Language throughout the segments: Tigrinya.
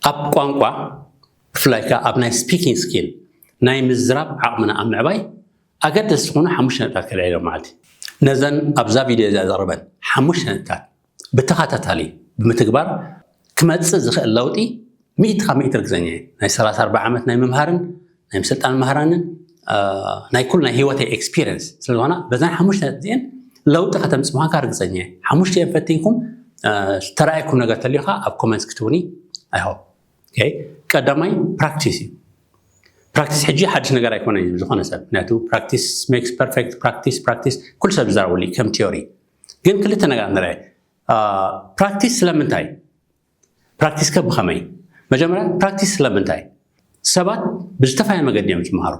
ኣብ ቋንቋ ብፍላይ ከዓ ኣብ ናይ speaking skill ናይ ምዝራብ ዓቕምና ኣብ ምዕባይ ኣገደስቲ ዝኾኑ ሓሙሽተ ነጥብታት ከልዕሎም ማለት እዩ። ነዘን ኣብዛ ቪድዮ እዚኣ ዘቕርበን ሓሙሽተ ነጥብታት ብተኸታታሊ ብምትግባር ክመፅእ ዝኽእል ለውጢ ሚእቲ ካብ ሚእቲ ርግፀኛ እየ። ናይ ሰላሳ ኣርባዓ ዓመት ናይ ምምሃርን ናይ ምስልጣን ምሃራንን ናይ ኩሉ ናይ ህይወተይ experience ስለዝኾና በዛን ሓሙሽተ ነጥብ እዚአን ለውጢ ከተምፅእ ምዃንካ ርግፀኛ እየ። ሓሙሽተ እየን ፈቲንኩም ዝተረኣየኩም ነገር ተልዩ ከዓ ኣብ comments ክትብኒ I hope። ቀዳማይ practice እዩ። Practice ሕጂ ሓድሽ ነገር ኣይኮነን እዩ ዝኾነ ሰብ፣ ምክንያቱ practice makes perfect፣ practice practice ኩሉ ሰብ ዝዛረበሉ እዩ ከም theory። ግን ክልተ ነገር ንርአ። Practice ስለምንታይ? Practice ከ ብኸመይ? መጀመርያ practice ስለምንታይ? ሰባት ብዝተፈላለየ መገዲ እዮም ዝመሃሩ።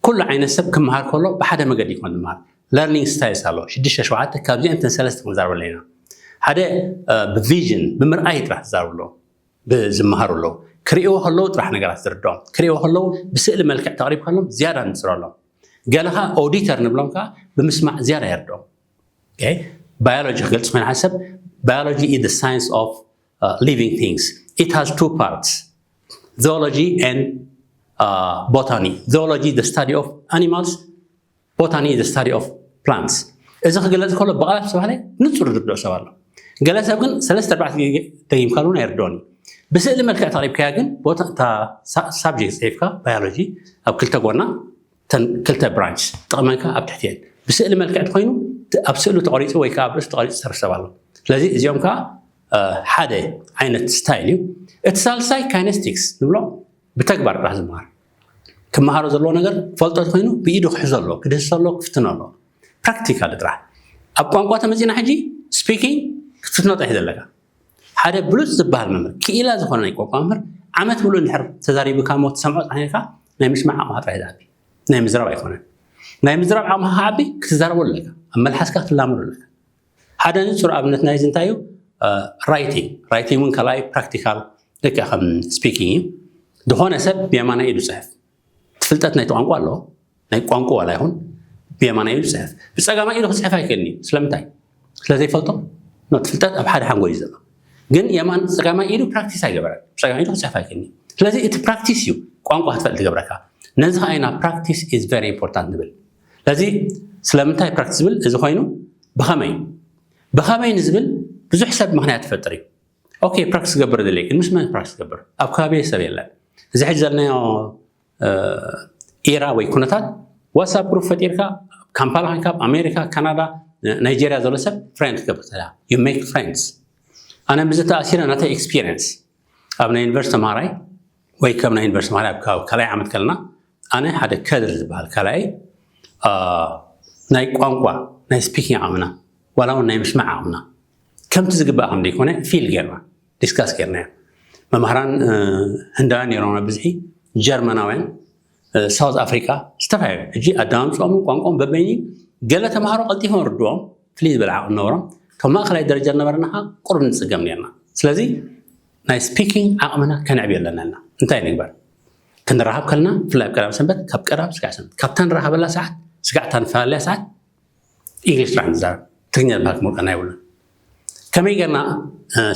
ኩሉ ዓይነት ሰብ ክመሃር ከሎ ብሓደ መገዲ ይኮን ዝመሃር። Learning styles ኣሎ ሽዱሽተ ሸውዓተ፣ ካብዚአን እተን ሰለስተ ክንዛረበለን ኢና። ሓደ ብ vision ብምርኣይ ጥራሕ ዝዛረቡ ኣለዉ፣ ዝመሃሩ ኣለዉ። ክርእይዎ ከለዉ ጥራሕ ነገራት ዝርድኦም፣ ክርእይዎ ከለዉ ብስእሊ መልክዕ ተቕሪብ ከሎም ዝያዳ ንፅረሎም። ገለ ከዓ auditor ንብሎም ከዓ ብምስማዕ ዝያዳ የርድኦም። Biology ክገልፅ ኮይነ ሓሰብ biology is the science of living things. It has two parts, zoology and botany. Zoology is the study of animals, botany is the study of plants. እዚ ክግለፅ ከሎ ብቓላት ዝተባህለ ንፁር ዝርድኦ ሰብ ኣሎ። ገለ ሰብ ግን ሰለስተ ኣርባዕተ ግዜ ደጊምካ እውን ኣይርድኦን እዩ። ብስእሊ መልክዕ ተቕሪብካያ ግን subject ፅሒፍካ biology ኣብ ክልተ ጎና ክልተ branch ጥቕመንካ ኣብ ትሕቲ እየን ብስእሊ መልክዕ ተኮይኑ ኣብ ስእሉ ተቆሪፁ ወይ ከዓ ኣብ ርእሱ ተቆሪፁ ዝሰርሕ ሰብ ኣሎ። ስለዚ እዚኦም ከዓ ሓደ ዓይነት style እዩ። እቲ ሳልሳይ kinesthetics ንብሎ ብተግባር ጥራሕ ዝመሃር፣ ክመሃሮ ዘለዎ ነገር ፈልጦ ተኮይኑ ብኢዱ ክሕዞ ኣሎ፣ ክድህሶ ኣሎ፣ ክፍትኖ ኣሎ። Practical ጥራሕ። ኣብ ቋንቋ ተመፂና ሕጂ speaking ክትፍትኖ ጥራሕ ዘለካ። ሓደ ብሉፅ ዝበሃል መምህር፣ ክኢላ ዝኾነ ናይ ቋንቋ መምህር ዓመት ሙሉእ እንድሕር ተዛሪብካ እሞ ትሰምዖ ጥራሕ ኔርካ ናይ ምስማዕ ዓቕምኻ ጥራሕ እዩ ዝዓቢ፣ ናይ ምዝራብ ኣይኮነን። ናይ ምዝራብ ዓቕምኻ ክዓቢ ክትዛረቦ ኣለካ፣ ኣብ መልሓስካ ክትላመዶ ኣለካ። ሓደ ንፁር ኣብነት ናይዚ እንታይ እዩ? Writing። Writing እውን ካልኣይ practical ልክዕ ከም speaking እዩ። ዝኾነ ሰብ ብየማናይ ኢዱ ፅሕፍ፣ ትፍልጠት ናይቲ ቋንቋ ኣለዎ። ናይ ቋንቋ ዋላ ይኹን ብየማናይ ኢዱ ዝፅሕፍ፣ ብፀጋማይ ኢዱ ክፅሕፍ ኣይክእልን እዩ። ስለምንታይ? ስለዘይፈልጦ። እቲ ፍልጠት ኣብ ሓደ ሓንጎል እዩ ዘሎ። ግን የማን ፀጋማይ ኢዱ practice ኣይገበረን፣ ብፀጋማይ ኢዱ ክፅሕፍ ኣይክእልን እዩ። ስለዚ እቲ practice እዩ ቋንቋ ክትፈልጥ ዝገብረካ። ነዚ ከዓ ኢና practice is very important ንብል። ስለዚ ስለምንታይ practice ዝብል እዚ ኮይኑ ብኸመይ ብኸመይ ንዝብል ብዙሕ ሰብ ምክንያት ይፈጥር እዩ። Okay practice ክገብር ደለየ ግን ምስ መን practice ክገብር? ኣብ ከባቢ ሰብ የለን። እዚ ሕጂ ዘለናዮ era ወይ ኩነታት WhatsApp group ፈጢርካ ካምፓላ ኮይንካ ኣብ ኣሜሪካ፣ ካናዳ፣ ናይጄርያ ዘሎ ሰብ friend ክትገብር ትኽእል ኢኻ። You make friends። ኣነ ምስዚ ተኣሲረ ናተይ experience ኣብ ናይ ዩኒቨርሲቲ ተምሃራይ ወይ ከም ናይ ዩኒቨርሲቲ ተምሃራይ ኣብ ካልኣይ ዓመት ከለና ኣነ ሓደ ከድር ዝበሃል ካልኣይ ናይ ቋንቋ ናይ speaking ዓቕምና ዋላ እውን ናይ ምስማዕ ዓቕምና ከምቲ ዝግባእ ከም ዘይኮነ feel ጌርና discuss ጌርናዮ። መምሃራን ህንዳውያን ነይሮም ብዝሒ፣ ጀርመናውያን፣ ሳውዝ ኣፍሪካ ዝተፈላለዩ። ሕጂ ኣደማምፅኦምን ቋንቋኦም በበይኑ ገለ ተምሃሮ ቀልጢፎም ርድኦም ፍልይ ዝበለ ዓቕሚ ነበሮም። ካብ ማእኸላይ ደረጃ ዝነበረና ከዓ ቁሩብ ንፅገም ኔርና። ስለዚ ናይ speaking ዓቕምና ከነዕብዮ ኣለና። እና እንታይ ንግበር? ክንራኸብ ከለና ብፍላይ ኣብ ቀዳም ሰንበት ካብ ቀዳም ስጋዕ ሰንበት ካብታ ንራኸበላ ሰዓት ስጋዕታ ንፈላለያ ሰዓት English ጥራሕ ንዛረብ፣ ትግርኛ ዝበሃል ክመልቀና የብሉን። ከመይ ጌርና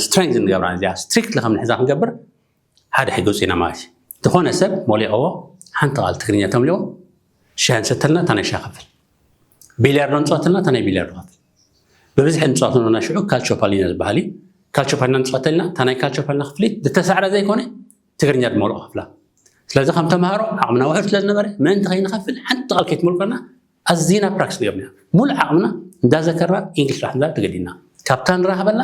strength ንገብራ እዚኣ strict ከም ንሕዛ ክንገብር ሓደ ሕጊ ውፅኢና ማለት እዩ። ዝኾነ ሰብ ሞሊቕዎ ሓንቲ ቃል ትግርኛ ተምሊቑ ሻሂ ንሰተልና እታ ናይ ሻሂ ክፍል፣ ቢልያርዶ ንፃወተልና እታ ናይ ቢልያርዶ ክፍል። ብብዝሒ ንፃወተልና ሽዑ ካልቾፓሊና ዝበሃል እዩ። ካልቾፓሊና ንፃወተልና እታ ናይ ካልቾፓሊና ክፍሊት ዝተሳዕረ ዘይኮነ ትግርኛ ዝመልኦ ክፍላ። ስለዚ ከም ተምሃሮ ዓቕምና ውሑድ ስለ ዝነበረ ምእንቲ ከይንኸፍል ሓንቲ ቃል ከይትመልቀና ኣዚና practice ንገብር ኢና። ሙሉእ ዓቕምና እንዳዘከርና English ጥራሕ ንዛረብ ተገዲድና። ካብታ ንራኸበላ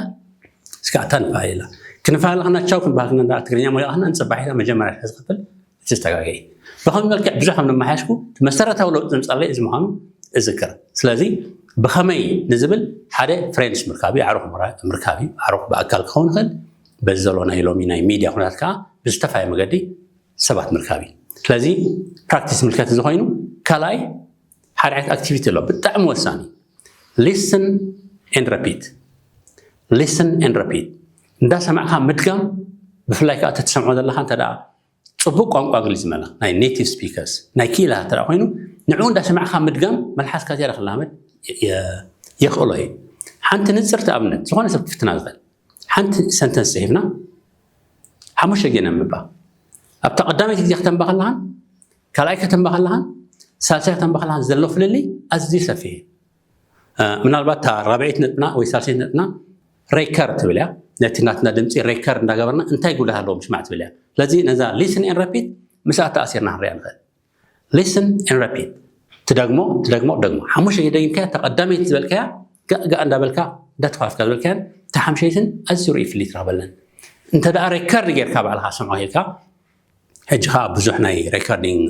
እስካዕ እታ ንፈላለየላ። ክንፈላለ ከለና ቻው ክንበሃል ከለና እንዳ ትግርኛ ሞሊቕና ንፅባሒና መጀመርያ ዝኽፍል እቲ ዝተጋገየ። ብኸምዚ መልክዕ ብዙሕ ከም ነመሓየሽኩ እቲ መሰረታዊ ለውጢ ዘምፀለይ እዚ ምዃኑ እዝክር። ስለዚ ብኸመይ ንዝብል ሓደ friends ምርካብ እዩ፣ ኣዕሩኽ ምራ-፣ ምርካብ እዩ። ኣዕሩኽ ብኣካል ክኸውን ይኽእል፣ በዚ ዘሎ ናይ ሎሚ ናይ ሚድያ ኩነታት ከዓ ብዝተፈላለየ መገዲ ሰባት ምርካብ እዩ። ስለዚ practice ምልከት እዚ ኮይኑ ካልኣይ ሓደ ዓይነት activity ኣሎ ብጣዕሚ ወሳኒ፣ listen and repeat። Listen and repeat እንዳሰማዕካ ምድጋም፣ ብፍላይ ከዓ ተትሰምዖ ዘለካ እንተ ደኣ ፅቡቅ ቋንቋ እንግሊዝ መላ ናይ native speakers ናይ ክኢላ እንተ ደኣ ኮይኑ ንዕኡ እንዳሰማዕካ ምድጋም መልሓስካ ዝያዳ ክላመድ የ-፣ የኽእሎ እዩ። ሓንቲ ንፅርቲ ኣብነት ዝኾነ ሰብ ክፍትና ዝኽእል ሓንቲ sentence ፅሒፍና ሓሙሽተ ግዜ ነንብባ። ኣብታ ቀዳመይቲ ግዜ ከተንባ ከለኻን ካልኣይ ከተንባ ከለኻን ሳልሳይ ከተንባ ከለኻን ዘሎ ፍልልይ ኣዝዩ ሰፊሕ እዩ። ምናልባት እታ ራብዒት ነጥብና ወይ ሳልሰይቲ ነጥብና ሬከር ትብል እያ። ነቲ ናትና ድምፂ ሬከር እንዳገበርና እንታይ ጉድለት ኣለዎ ምስማዕ ትብል እያ። ስለዚ ነዛ listen and repeat ምስኣ ተኣሲርና ክንሪኣ ንኽእል። Listen and repeat። ትደግሞ ትደግሞ ትደግሞ ሓሙሽተ ግዜ ደጊምካያ፣ ተቐዳመይቲ ዝበልካያ ጋእ ጋእ እንዳበልካ እንዳተፋፍካ ዝበልካያን ተሓምሸይትን ኣዝዩ ርኢ ፍልይ ትረኽበለን። እንተ ደኣ ሬከርድ ጌርካ ባዕልካ ሰምዖ ኢልካ ሕጂ ከዓ ብዙሕ ናይ ሬኮርዲንግ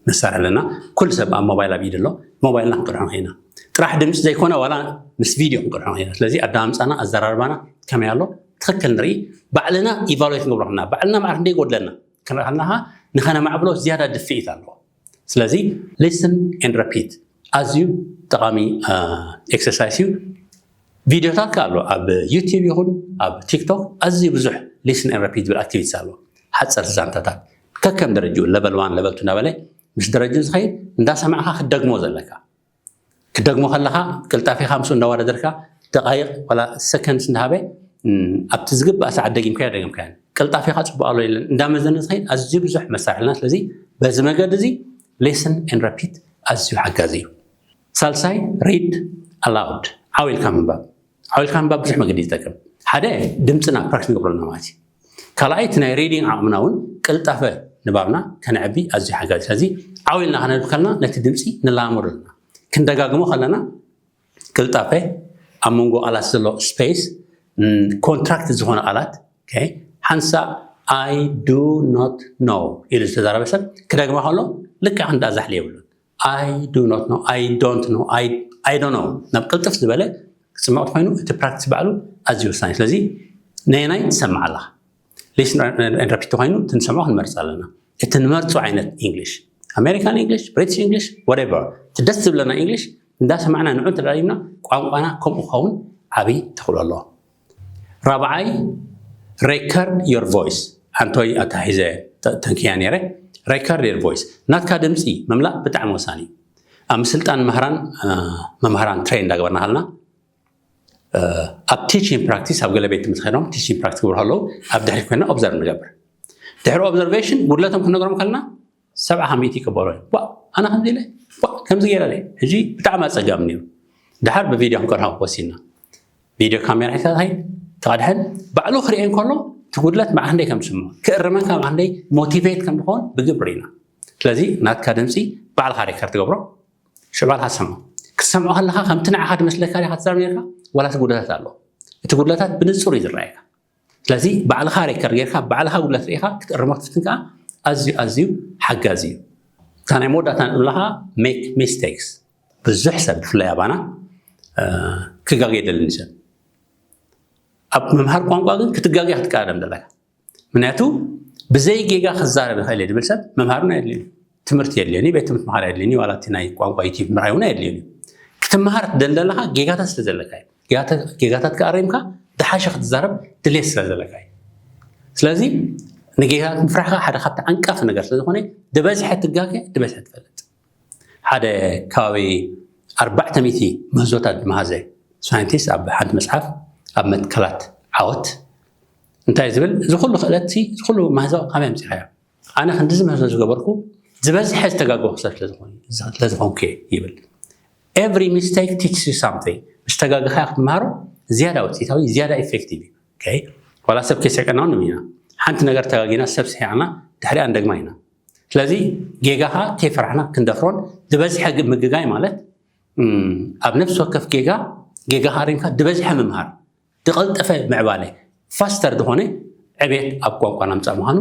መሳርሒ ኣለና። ኩሉ ሰብ ኣብ ሞባይል ኣብ ኢድ ኣሎ። ሞባይልና ክንቅድሖ ንኽእል ኢና። ጥራሕ ድምፂ ዘይኮነ ዋላ ምስ ቪድዮ ክንቅድሖ ንኽእል ኢና። ስለዚ ኣዳምፃና ኣዘራርባና ከመይ ኣሎ ትኽክል ንርኢ። ባዕልና ኢቫሉዌት ንገብሮ ከለና ባዕልና ማዕር ክንደይ ጎድለና ክንርኢ ከለና ንኸነማዕብሎ ዝያዳ ድፍኢት ኣለዎ። ስለዚ listen and repeat ኣዝዩ ጠቓሚ ኤክሰርሳይስ እዩ። ቪድዮታት ከ ኣሎ ኣብ ዩቲዩብ ይኹን ኣብ ቲክቶክ ኣዝዩ ብዙሕ listen and repeat ዝብል ኣክቲቪቲስ ኣሎ። ሓፀርቲ ዛንታታት ከከም ደረጅኡ ለቨል ዋን ለቨል ቱ እናበለ ምስ ደረጅኡ ዝኸይድ እንዳሰማዕካ ክትደግሞ ዘለካ ክትደግሞ ከለኻ ቅልጣፌኻ ምስኡ እንዳወዳደርካ ደቃይቕ ዋላ ሰከንድስ እንዳሃበ ኣብቲ ዝግባእ ሰዓት ደጊምካዮ ደገምካዮ ቅልጣፌኻ ፅቡቅ ኣሎ የለን እንዳመዘነ ዝኸይድ ኣዝዩ ብዙሕ መሳርሒ ኣለና። ስለዚ በዚ መገዲ እዚ listen and repeat ኣዝዩ ሓጋዚ እዩ። ሳልሳይ read aloud ዓው ኢልካ ምንባብ። ዓው ኢልካ ምንባብ ብዙሕ መገዲ እዩ ዝጠቅም። ሓደ ድምፅና ፕራክቲስ ንገብረልና ማለት እዩ። ካልኣይ እቲ ናይ ሪዲንግ ዓቕምና እውን ቅልጣፈ ንባብና ከነዕቢ ኣዝዩ ሓጋዚ። ስለዚ ዓው ኢልና ከነንብብ ከለና ነቲ ድምፂ ንለማመዶ ኣለና። ክንደጋግሞ ከለና ቅልጣፈ ኣብ መንጎ ቃላት ዘሎ ስፔስ ኮንትራክት ዝኾነ ቃላት ሓንሳእ I do not know ኢሉ ዝተዛረበ ሰብ ክደግማ ከሎ ልክዕ ክንዳ ዛሕሊ የብሉን። I do not know, I don't know, I don't know ናብ ቅልጥፍ ዝበለ ክፅመቕ ኮይኑ እቲ ፕራክቲስ ባዕሉ ኣዝዩ ወሳኒ። ስለዚ ነየናይ ትሰምዕ ኣለኻ? Listen and repeat ኮይኑ እቲ ንሰምዖ ክንመርፅ ኣለና። እቲ ንመርፁ ዓይነት ኢንግሊሽ ኣሜሪካን ኢንግሊሽ ብሪቲሽ ኢንግሊሽ whatever እቲ ደስ ዝብለና ኢንግሊሽ እንዳሰማዕና ንዑ ተዳሊምና ቋንቋና ከምኡ ክኸውን ዓብይ ተኽእሎ ኣለዎ። ራብዓይ record your voice ኣንቶይ ኣታሒዘ ተንክያ ነይረ። Record your voice ናትካ ድምፂ ምምላእ ብጣዕሚ ወሳኒ እዩ። ኣብ ምስልጣን መምህራን መምህራን ትሬን እንዳገበርና ሃልና ኣብ ቲቺንግ ፕራክቲስ ኣብ ገለ ቤት ትምህርቲ ከይዶም ቲቺንግ ፕራክቲስ ክብሩ ከለዉ ኣብ ድሕሪት ኮይና ኦብዘርቭ ንገብር። ድሕሪ ኦብዘርቬሽን ጉድለቶም ክንነግሮም ከለና ሰብዓ ካብ ሚእቲ ይቅበሎ እዩ። ዋ ኣነ ከምዚ ኢለ ዋ ከምዚ ገይረ ኢለ ሕጂ ብጣዕሚ ኣጸጋሚ ነይሩ። ድሓር ብቪድዮ ክንቀርሖ ወሲና ቪድዮ ካሜራ ሒዝካ ታይ ተቐድሐን ባዕሉ ክርእየን ከሎ እቲ ጉድለት ማዕረ ክንደይ ከም ዝስምዖ ክእርመካ ማዕረ ክንደይ ሞቲቬት ከም ዝኸውን ብግብሪ ኢና። ስለዚ ናትካ ድምፂ ባዕልካ ሬከርድ ትገብሮ ሽዑ ባዕልካ ትሰምዖ ክትሰምዖ ከለካ ከምቲ ንዓኻ ዝመስለካ ዲኻ ትዛረብ ነርካ ዋላ እቲ ጉድለታት ኣሎ እቲ ጉድለታት ብንጹር እዩ ዝረኣየካ። ስለዚ ባዕልኻ ሬከር ጌርካ ባዕልኻ ጉድለት ርኢኻ ክትእርሞ ክትፍትን ከዓ ኣዝዩ ኣዝዩ ሓጋዚ እዩ። እታ ናይ መወዳእታ ንብላ ከዓ ሜክ ሚስቴክስ ብዙሕ ሰብ ብፍላይ ኣባና ክጋገ የደልን ሰብ ኣብ ምምሃር ቋንቋ ግን ክትጋገ ክትቀዳደም ዘለካ ምክንያቱ ብዘይ ጌጋ ክዛረብ ይኽእል እየ ዝብል ሰብ መምሃርና የድልዩ ትምህርቲ የድልዮኒ ቤት ትምህርቲ መሃር የድልዮኒ ዋላ እቲ ናይ ቋንቋ ዩቲብ ምርኣይ እውን ኣየድልዮኒ ክትመሃር ትደሊ ዘለካ ጌጋታት ስለ ዘለካ እዩ ጌጋታት ክኣረምካ ዝሓሸ ክትዛረብ ድሌት ስለ ዘለካ እዩ ስለዚ ንጌጋታት ምፍራሕካ ሓደ ካብቲ ዓንቃፊ ነገር ስለ ዝኾነ ዝበዝሐ ትጋገ ዝበዝሐ ትፈልጥ ሓደ ከባቢ ኣርባዕተ ሚእቲ ምህዞታት ዝመሃዘ ሳይንቲስት ኣብ ሓንቲ መፅሓፍ ኣብ መትከላት ዓወት እንታይ ዝብል እዚ ኩሉ ክእለት እዚ ኩሉ ምህዞ ካበይ ኣምፂኻዮ ኣነ ክንድዚ ምህዞ ዝገበርኩ ዝበዝሐ ዝተጋገኹ ሰብ ስለዝኾንኩ ይብል every mistake teaches you something ምስ ተጋገኻዮ ክትመሃሮ ዝያዳ ውፅኢታዊ ዝያዳ effective እዩ ዋላ ሰብ ከይስሕቀና እውን ንብል ኢና ሓንቲ ነገር ተጋጊና ሰብ ስሒቕና ድሕሪኣ ንደግማ ኢና ስለዚ ጌጋኻ ከይፈራሕና ክንደፍሮን ዝበዝሐ ምግጋይ ማለት ኣብ ነፍሲ ወከፍ ጌጋ ጌጋኻ ኣሪምካ ዝበዝሐ ምምሃር ዝቐልጠፈ ምዕባለ ፋስተር ዝኾነ ዕቤት ኣብ ቋንቋ ናምፃእ ምዃኑ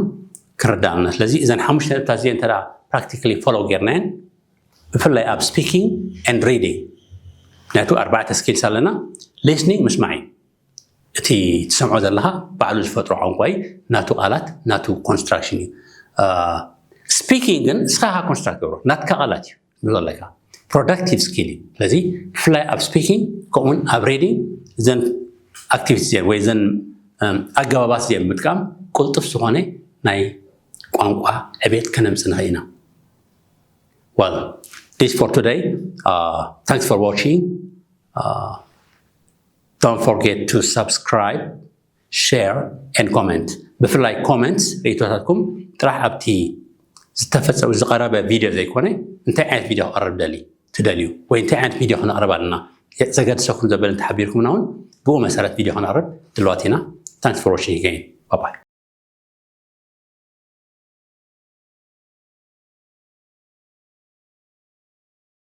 ክንርዳእ ኣለና ስለዚ እዘን ሓሙሽተ ነጥብታት እዚአን እንተ practically follow ጌርናየን ብፍላይ ኣብ speaking and reading ምክንያቱ ኣርባዕተ ስኪልስ ኣለና listening ምስማዕ እዩ እቲ ትሰምዖ ዘለኻ ባዕሉ ዝፈጥሮ ቋንቋ እዩ ናቱ ቃላት ናቱ ኮንስትራክሽን እዩ speaking ግን እስኻ ኢኻ ኮንስትራክት ገብሮ ናትካ ቃላት እዩ ትብል ዘለካ productive skill እዩ ስለዚ ብፍላይ ኣብ speaking ከምኡውን ኣብ reading እዘን ኣክቲቪቲ እዚአን ወይ እዘን ኣገባባት እዚአን ብምጥቃም ቅልጡፍ ዝኾነ ናይ ቋንቋ ዕቤት ከነምፅእ ንኽእል ኢና well this for today thanks for watching don't forget to subscribe share and comment ብፍላይ comment ርእይቶታትኩም ጥራሕ ኣብቲ ዝተፈጸመ ዝቐረበ ቪድዮ ዘይኮነ እንታይ ዓይነት ቪድዮ ክቐርብ ደሊ ትደልዩ ወይ እንታይ ዓይነት ቪድዮ ክነቕርብ ኣለና ዘገድሰኩም ዘበለ እንተሓቢርኩምና እውን ብኡ መሰረት ቪድዮ ክነቕርብ ድልዋት ኢና። Thanks for watching again. Bye bye.